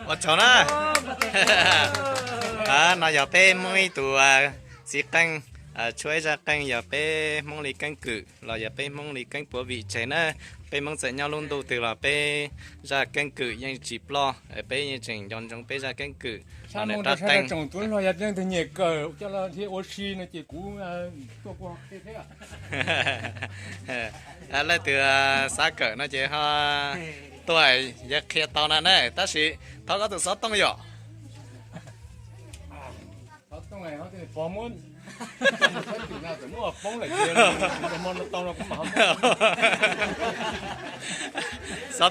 Ua tsaug na. No yog peb Hmoob ib tug txiv qeej, tshuab ib zaj qeej yog peb Hmoob li keeb kwm los yog peb Hmoob li keeb puav vim tseg na. Peb Hmoob txawm nyob lub ntuj twg los peb zaj keeb kwm yeej tsis ploj, peb yeej tseem nco ntsoov peb zaj keeb kwm. Leej twg xav kawm no ces ho tuaj, yawg qhia tau na ne, tab sis thov koj tus xov tooj yom. Xov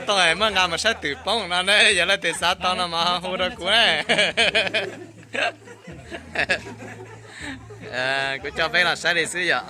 tooj muaj nqa mus saib twm poob no ne, yog leej twg xav tau no mas ho hu rau kuv na. Kuv coj peb los saib li xwb yom.